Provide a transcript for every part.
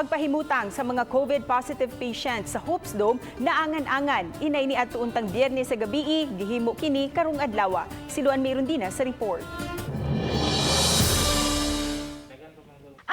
Pagpahimutang sa mga COVID-positive patients sa Hoops Dome naangan-angan. Inay niadto untang Biyernes sa gabii, gihimo kini karong adlaw. Si Luan Mirundina sa report.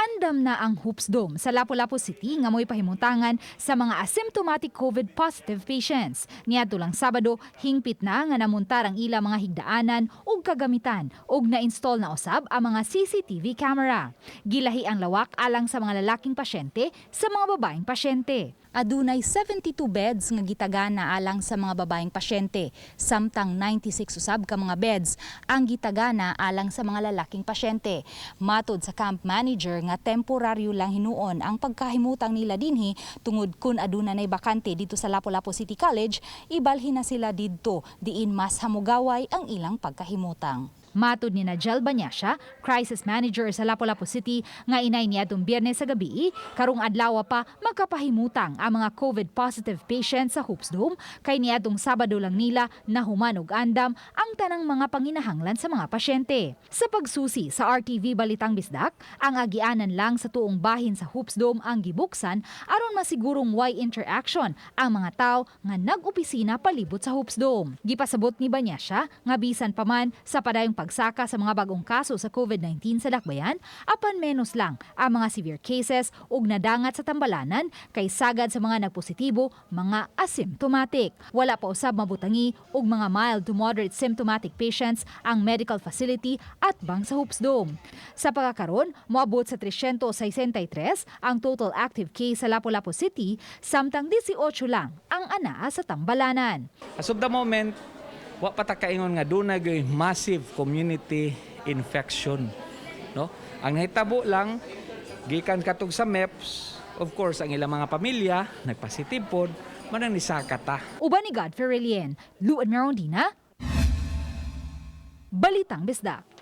Andam na ang Hoops Dome sa Lapu-Lapu City nga mo'y pahimutangan sa mga asymptomatic COVID-positive patients. Niadto lang Sabado, hingpit na nga namuntar ang ila mga higdaanan ug kagamitan ug na-install na usab ang mga CCTV camera. Gilahi ang lawak alang sa mga lalaking pasyente sa mga babaeng pasyente. Adunay 72 beds nga gitagana alang sa mga babaeng pasyente, samtang 96 usab ka mga beds ang gitagana alang sa mga lalaking pasyente. Matod sa camp manager nga temporaryo lang hinuon ang pagkahimutang nila dinhi tungod kun aduna nay bakante dito sa Lapu-Lapu City College, ibalhin na sila didto diin mas hamugaway ang ilang pagkahimutang. Matod ni Najel Banyasya, crisis manager sa Lapu-Lapu City, nga inay niadtong Biyernes sa gabi, karong adlaw pa magkapahimutang ang mga COVID-positive patients sa Hoops Dome kay niadtong Sabado lang nila nahuman og andam ang tanang mga panginahanglan sa mga pasyente. Sa pagsusi sa RTV Balitang Bisdak, ang agianan lang sa tuong bahin sa Hoops Dome ang gibuksan aron masigurong way interaction ang mga tao nga nag-opisina palibot sa Hoops Dome. Gipasabot ni Banyasya nga bisan pa man sa padayong pagsaka sa mga bagong kaso sa COVID-19 sa Dakbayan, apan menos lang ang mga severe cases ug nadangat sa tambalanan kay sagad sa mga nagpositibo, mga asymptomatic. Wala pa usab mabutangi og mga mild to moderate symptomatic patients ang medical facility atbang sa Hoops Dome. Sa pagkakaron, moabot sa 363 ang total active case sa Lapu-Lapu City, samtang 18 lang ang anaa sa tambalanan. As of the moment, wa pa ta kaingon nga duna gyud massive community infection, no? Ang nahitabo lang gikan katong sa MEPS, of course ang ilang mga pamilya nagpositive pod, manang nisaka ta. Uban ni Godfrey Relien, Luan Merondina, Balitang Bisdak.